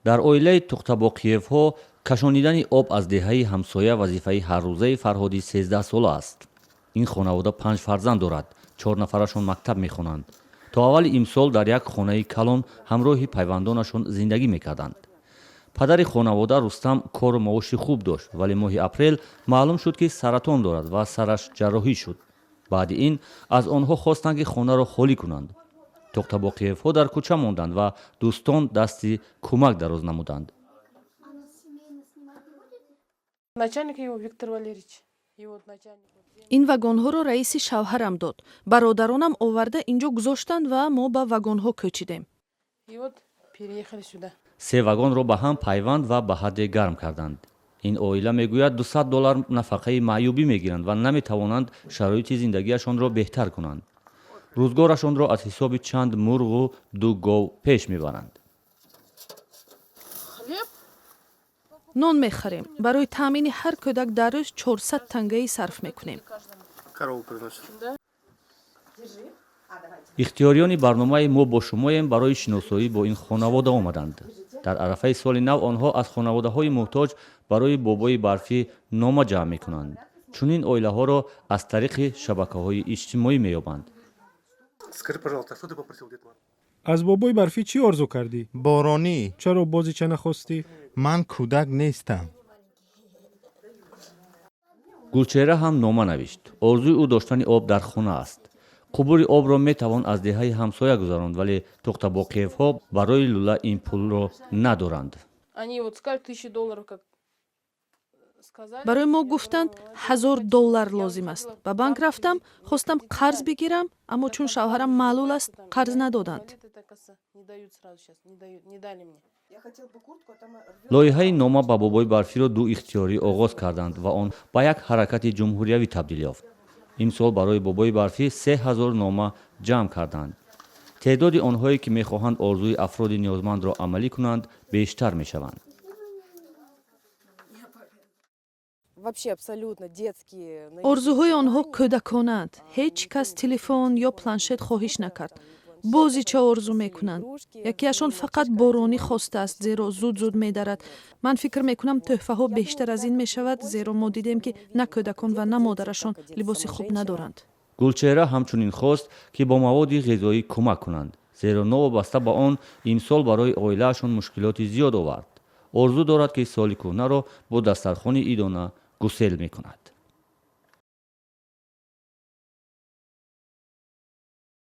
Дар оилаи Тухтабоқиевҳо кашонидани об аз деҳаи ҳамсоя вазифаи ҳаррӯзаи Фарҳоди 13сола аст. Ин хонавода панҷ фарзанд дорад, чор нафарашон мактаб мехонанд. То аввали имсол дар як хонаи калон ҳамроҳи пайвандонашон зиндагӣ мекарданд. Падари хонавода Рустам кору маоши хуб дошт, вале моҳи апрел маълум шуд, ки саратон дорад ва сараш ҷарроҳӣ шуд. Баъди ин аз онҳо хостанд, ки хонаро холӣ кунанд. Тоқтабоқиевҳо дар кӯча монданд ва дӯстон дасти кӯмак дароз намуданд. Начальник его Виктор Валерьевич. И вот начальник. Ин вагонҳоро раиси шавҳарам дод. Бародаронам оварда инҷо гузоштанд ва мо ба вагонҳо кӯчидем. И вот переехали сюда. Се вагонро ба ҳам пайванд ва ба ҳадде гарм карданд. Ин оила мегӯяд, 200 доллар нафақаи маъюбӣ мегиранд ва наметавонанд шароити зиндагиашонро беҳтар кунанд. Рӯзгорашонро аз ҳисоби чанд мурғу ду гов пеш мебаранд. Хлеб? Нон мехарем. Барои таъмини ҳар кӯдак дар рӯз 400 тангаӣ сарф мекунем. Корову приносит. Ихтиёриёни барномаи «Мо бо шумоем» барои шиносоӣ бо ин хонавода омаданд. Дар арафаи соли нав онҳо аз хонаводаҳои муҳтоҷ барои Бобои Барфӣ нома ҷамъ мекунанд. Чунин оилаҳоро аз тариқи шабакаҳои иҷтимоӣ меёбанд. Скажи, пожалуйста, что ты попросил Дед Мороз? Аз Бобои Барфӣ чӣ орзу кардӣ? Боронӣ. Чаро бозича нахостӣ? Ман кӯдак нестам. Гулчеҳра ҳам нома навишт. Орзуи ӯ доштани об дар хона аст. Қубури обро метавон аз деҳаи ҳамсоя гузаронд, вале Тухтабоқиевҳо барои лӯла ин пулро надоранд. Они вот сказали 1000 долларов, как сказали. Барои мо гуфтанд, 1000 доллар лозим аст. Ба банк рафтам, хостам қарз бигирам, аммо чун шавҳарам маълул аст, қарз надоданд. Это касса. Не дают сразу сейчас, не дают, не дали мне. Лоиҳаи «Нома ба Бобои Барфиро» ду ихтиёрӣ оғоз карданд ва он ба як ҳаракати ҷумҳуриявӣ табдил ёфт. Имсол барои Бобои Барфӣ 3000 нома ҷамъ карданд. Теъдоди онҳое, ки мехоҳанд орзуи афроди ниёзмандро амалӣ кунанд, бештар мешаванд. Вообще абсолютно детские. Орзуҳои онҳо кӯдаконаанд. Ҳеҷ кас телефон ё планшет хоҳиш накард. Бозича орзу мекунанд. Якеашон фақат боронӣ хостааст, зеро зуд зуд медарад. Ман фикр мекунам, тӯҳфаҳо бештар аз ин мешавад, зеро мо дидем, ки на кӯдакон ва на модарашон либоси хуб надоранд. Гулчеҳра ҳамчунин хост, ки бо маводи ғизоӣ кӯмак кунанд, зеро новобаста ба он имсол барои оилаашон мушкилоти зиёд овард. Орзу дорад, ки соли кӯҳнаро бо дастархони идона гусел мекунад.